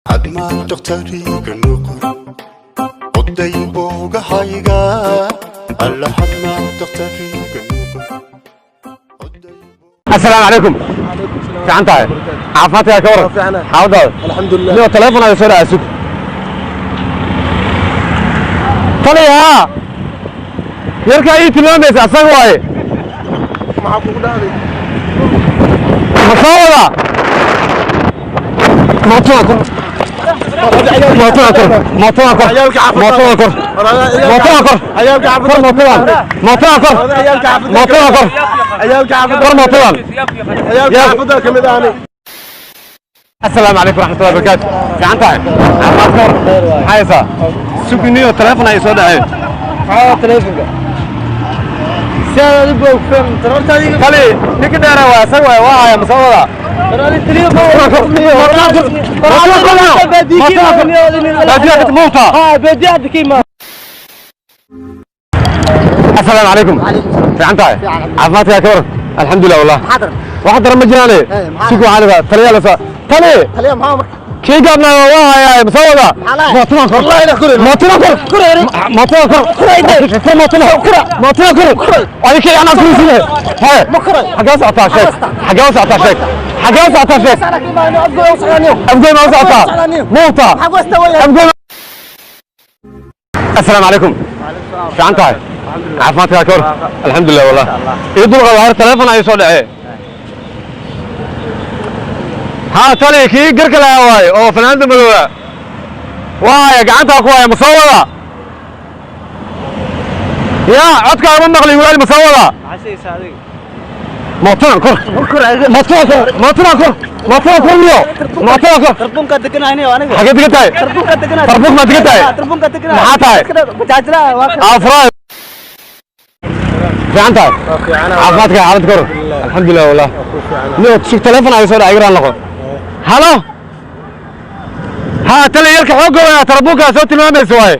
Hadmaad dhakhtariga noqon oday boogahayga alla, hadmaad dhakhtariga noqon oday. Asalaamu calaykum. Fiican tahay? Caafimaadkaa ka waran? Fiicanahay. Xaaladaada? Alxamdulilah. Niyo, teleefon ayaa soo dhacay, sug. Taliya, haa, yarkaa ii tilmaamaysa asaga waaye. Maxaa kugu dhacday? Ma soo wadaa? Mootada kor, mootada kor, mootada kor, mootada kor, mootada kor. Ciyaalka kor mootadan, mootada kor, mootada kor. Ciyaalka xaafadda. Kor mootadan. Ciyaalka xaafadda ka mid ahani. Asalaamu calaykum waraxmatullahi wabarakaatu. Fiican tahay? Caafimaad ka war? Maxaa haysaa? Suginiyo, teleefon ay soo dhaceen. Maxaa teleefonka? Si aad adigu bogfeen taroorta adiga. Kali ninka dheera waa asaga waay, waa haya. Ma soo wadaa? Asalaamu calaykum. Fiican tahay? Caafimaadkaa ka waran? Alxamdulilah wallah, wax daran ma jiraane. Sug, waxaan idaa taliyaa la soo tali. Taliya maxaa marka? Kii gaabnaa waa hayaa. Ma soo wadaa? Mootadan kor, mootadan kor, mootadan kor, kor mootadan, mootadan kor. Adika anaa kurisine haye. Xagee u socotaa? Sheeg, xagee u socotaa? Sheeg, xagee u socotaa? Sheeg. Afgoy ma u socotaa? Muuta afgoy. Asalaamu calaykum. Fiican tahay? Caafimaadkaa ka war? Alxamdulilah wallah. Ii dulqaada har, teleefon ayuu soo dhacee. Haa tali, kii garka lahaa waaye oo fanaanada madooba waaya, gacantaa ku haya. Ma soo wadaa? Yaa codkaa ma maqli walaal. Ma soo wadaa? Mootadan kor, mootadan kor, mootadan kor, mootadan kor miyo, mootadan kor. Tarbunka deganayni aniga. Xagee degan tahay? Tarbunka deganay. Tarbunk ma degan tahay? Tarbunka deganay. Maxaa tahay? Bajaajla waa. Afraad. Fiican tahay? Caafimaadka xaalad kor? Alxamdulilah wallah. Niyo, sug, teleefon ay soo dhacay, igraan noqo. Halo, haa tali, yarka xoogga weynaa tarabuunkaa soo tilmaamaysa waaye.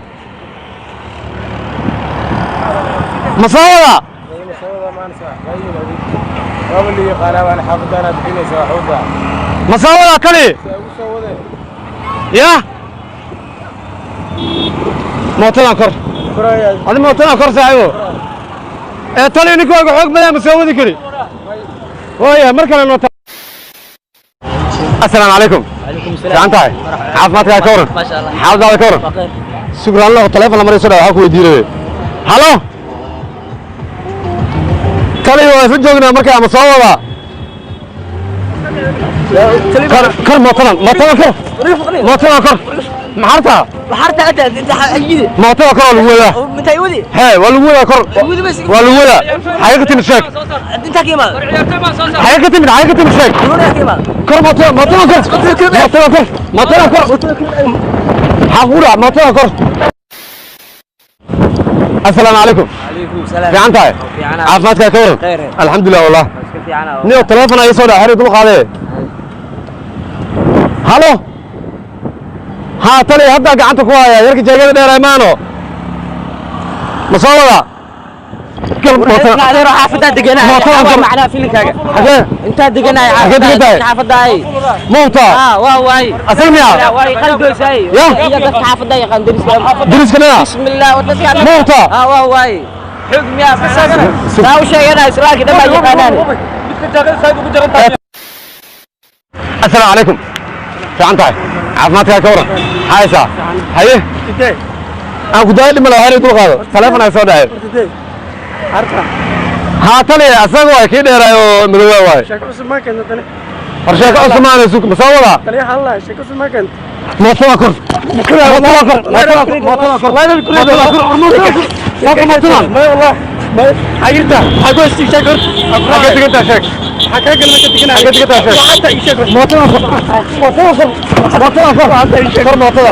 Ma soo wadaa? Ma soo wadaa tali? Ya mootadan kor, adi mootadan kor saaxiibo. Ee tali, ninkaaga xoog badan ma soo wadi kari waaya. Mar kale noo. Asalaamu calaykum. Fiican tahay? Caafimaadkaa ka waran? Xaaladaada ka waran? Sugraan loo teleefon lamar soo dhaca, waxaa ku weydiinaya. Halo tali, waa isla joognaa markaa. Ma soo wadaa? Kor, kor mootadan, mootadan kor, mootadan kor. Maxarta? Waxarta ata inta ayidi. Mootada kor waa lagu wadaa. Intay wadi. Hee, waa lagu wadaa, kor waa lagu wadaa. Xagee ka timid? Sheeg. Inta kiima. Xagee ka timid? Xagee ka timid? Sheeg. Kiima. Kor mootada, mootada kor, mootada kor, mootada kor. Maxaa kugu dhaca? Mootada kor. Asalaamu calaykum. Fiican tahay? Caafimaadkaa ka waran? Alxamdulilah wallah. Niyo, teleefon ayaa soo dhaca, xeri dul qaadee. Halo, haa tali, haddaa gacanta ku haya yarka jeegada dheer imaano. Ma soo wadaa? Adeero, xaafadda deganay. Mootadan kor. Macnaa filinkaaga. Xagee? Inta deganay. Xagee degan tahay? Xaafadda ay. Mawta? Ah, waa waay. Asaga miyaa? Waay qalgoysay. Ya. Iyo dadka xaafadda yaqaan dariska. Dariska miyaa? Bismillah, wadadka. Mawta? Ah, waa waay. Xog miyaa taa u sheegana islaanka dhan baa yaqaanaan. Asalaamu calaykum. Fiican tahay? Caafimaadkaa ka waran? Maxaa haysaa? Haye, aan ku daaya dhima lahaa, xeri dul qaado, teleefon ay soo dhaceen. Haa tali, asaga waay kii dheeraay oo madowaa waay. Hor sheeko cusub maana, sug. Ma soo wadaa? Mootada kor, mootada kor, mootada kor, mootada kor, mootada kor, mootada kor, mootadan. Xagee degantaa? Sheeg, xagee degantaa? Sheeg. Mootada kor, mootada kor, mootada kor, kor mootada.